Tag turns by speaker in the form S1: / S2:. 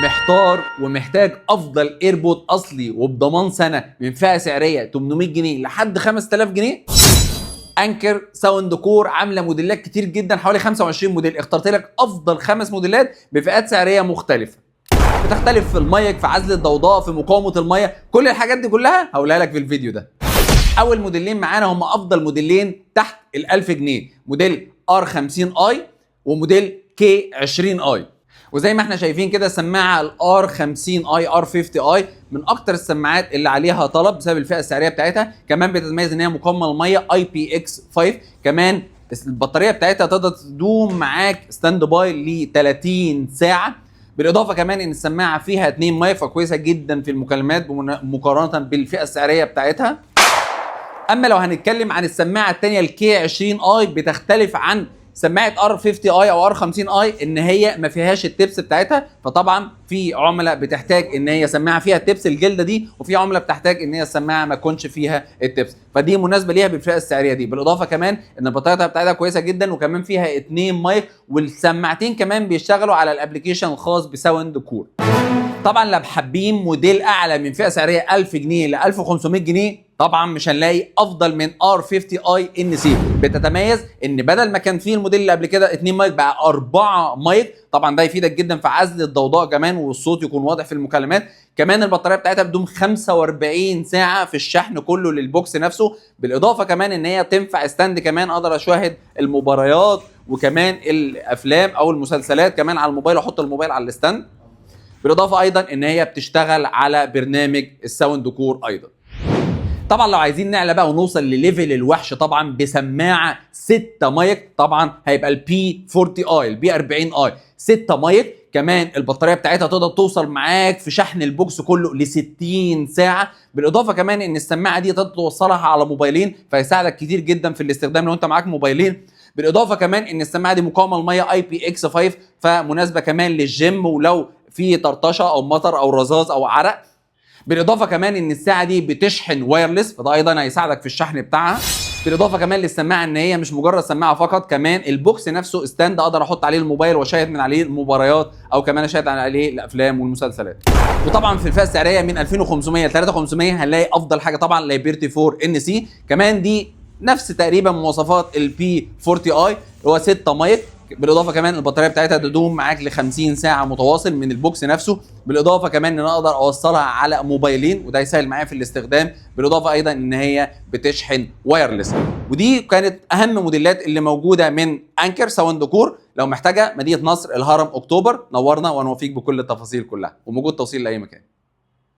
S1: محتار ومحتاج افضل AirPod اصلي وبضمان سنة من فئة سعريه 800 جنيه لحد 5000 جنيه؟ Anker Soundcore عامله موديلات كتير جدا، حوالي 25 موديل. اخترت لك افضل 5 موديلات بفئات سعريه مختلفة، بتختلف في المايك، في عزل الضوضاء، في مقاومة المية، كل الحاجات دي كلها هقولها لك في الفيديو ده. اول موديلين معانا هم افضل موديلين تحت ال 1000 جنيه، موديل R50i وموديل K20i. وزي ما احنا شايفين كده، سماعه ال R50i R50i من اكتر السماعات اللي عليها طلب بسبب الفئة السعرية بتاعتها. كمان بتتميز ان هي مقاومة للمية IPX 5. كمان البطارية بتاعتها تقدر تدوم معاك standby ل 30 ساعه. بالاضافة كمان ان السماعة فيها 2 مايك، فكويسه جدا في المكالمات مقارنة بالفئه السعرية بتاعتها. اما لو هنتكلم عن السماعة الثانية ال K20i، بتختلف عن سماعه R50i او R50i ان هي ما فيهاش ال tips بتاعتها. فطبعا في عملاء بتحتاج ان هي سماعه فيها tips الجلدة دي، وفي عملاء بتحتاج ان هي السماعة ما يكونش فيها ال tips، فدي مناسبة ليها بالفئه السعرية دي. بالاضافة كمان ان البطارية بتاعتها كويسة جدا، وكمان فيها 2 مايك، والسماعتين كمان بيشتغلوا على ال application الخاص ب Soundcore. طبعا لو حابين موديل اعلى من فئة سعريه 1000 جنيه ل 1500 جنيه، طبعا مش هنلاقي افضل من R50i NC. بتتميز ان بدل ما كان فيه الموديل اللي قبل كده 2 مايك، بقى 4 مايك. طبعا ده يفيدك جدا في عزل الضوضاء كمان، والصوت يكون واضح في المكالمات. كمان البطارية بتاعتها بتدوم 45 ساعة في الشحن كله لل box نفسه. بالاضافة كمان ان هي تنفع stand، كمان اقدر اشاهد المباريات وكمان الافلام او المسلسلات كمان على الموبايل، احط الموبايل على ال stand. بالاضافة ايضا ان هي بتشتغل على برنامج ال Soundcore ايضا. طبعا لو عايزين نعلى بقى ونوصل ل level الوحش طبعا بسماعه 6 مايك، طبعا هيبقى ال P40i، ال P40i 6 مايك. كمان البطارية بتاعتها تقدر توصل معاك في شحن ال box كله ل 60 ساعه. بالاضافة كمان ان السماعة دي تقدر توصلها على موبايلين، فيساعدك كتير جدا في الاستخدام لو انت معاك موبايلين. بالاضافة كمان ان السماعة دي مقاومة للمية IPX 5، فمناسبه كمان للجيم ولو في طرطشه او مطر او رذاذ او عرق. بالاضافة كمان ان الساعة دي بتشحن wireless، فده ايضا هيساعدك في الشحن بتاعها. بالاضافة كمان للسماعه ان هي مش مجرد سماعه فقط، كمان ال box نفسه stand اقدر احط عليه الموبايل واشاهد من عليه المباريات، او كمان اشاهد عليه الافلام والمسلسلات. وطبعا في الفئة السعرية من 2500 ل 3500 هنلاقي افضل حاجة طبعا Liberty 4 NC. كمان دي نفس تقريبا مواصفات ال P40i، هو 6 مايك. بالاضافة كمان البطارية بتاعتها تدوم معاك ل 50 ساعة متواصل من ال box نفسه. بالاضافة كمان ان انا اقدر اوصلها على موبايلين، وده يسهل معايا في الاستخدام. بالاضافة ايضا ان هي بتشحن wireless. ودي كانت اهم موديلات اللي موجودة من Anker Soundcore. لو محتاجه، مدينة نصر، الهرم، اكتوبر، نورنا ونوفيك بكل التفاصيل كلها، وموجود توصيل لاي مكان.